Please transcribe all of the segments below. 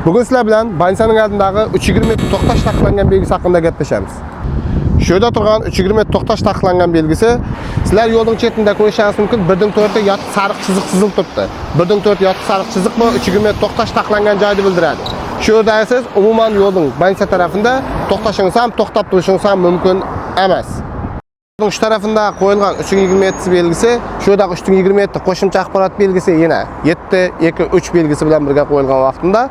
Bugun sizlar bilan больница ning oldidagi 3.27 to'xtash taqiqlangan belgisi haqida gaplashamiz. Shu yerda turgan 3.27 to'xtash taqiqlangan belgisi sizlar yo'lning chetida ko'rishingiz mumkin. 1.4 ta sariq chiziq chizilib turibdi. 1.4 yotiq sariq chiziq bu 3.27 to'xtash taqiqlangan joyni bildiradi. Shu yerda siz umuman yo'lning больница tarafida to'xtashingiz ham, to'xtab turishingiz ham mumkin emas. Shu tarafida qo'yilgan 3.27 belgisi, shu yerdagi 3.27 qo'shimcha axborot belgisi yana 7 2 3 belgisi bilan birga qo'yilgan vaqtida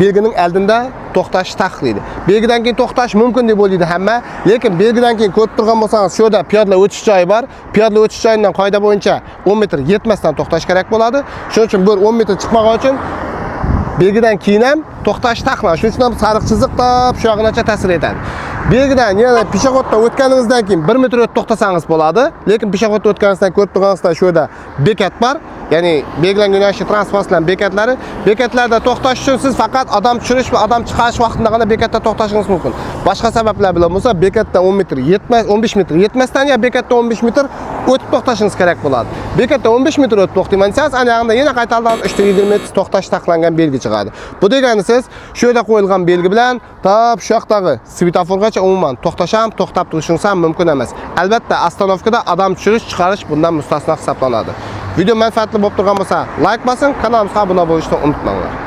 belgining oldinda to'xtash taqiqlaydi. Belgidan keyin to'xtash mumkin deb o'ylaydi hamma, lekin belgidan keyin ko'rib turgan bo'lsangiz, shu yerda piyodalar o'tish joyi bor. Piyodalar o'tish joyidan qoida bo'yicha 10 metr yetmasdan to'xtash kerak bo'ladi. Shuning uchun bir 10 metr chiqmagan uchun belgidan keyin ham to'xtash taqiqlanadi. Shuning uchun ham sariq chiziq tap shu yog'igacha ta'sir etadi. Belgidan yana пешеход dan o'tganingizdan keyin 1 metr o'tib to'xtasangiz bo'ladi, lekin пешеход dan o'tganingizdan ko'rib turganingizda shu yerda bekat bor. Ya'ni belgilangan yo'nalishli transport bilan bekatlari. Bekatlarda to'xtash uchun siz faqat odam tushirish va odam chiqarish vaqtida gina bekatda to'xtashingiz mumkin. Boshqa sabablar bilan bo'lsa, bekatdan 10 metr yetmas, 15 metr yetmasdan yo bekatdan 15 metr o'tib to'xtashingiz kerak bo'ladi. Bekatdan 15 metr o'tib to'xtayman desangiz, ana yog'ida yana qaytadan 3.27 to'xtash taqiqlangan belgi chiqadi. Bu degani siz shu yerda qo'yilgan belgi bilan tap shu yoqdagi svetoforgacha umuman to'xtash ham, to'xtab turishingiz ham mumkin emas. Albatta, остановка da odam tushirish, chiqarish bundan mustasno hisoblanadi. Video manfaatli bo'lib turgan bo'lsa, like bosing, kanalimizga obuna bo'lishni unutmanglar.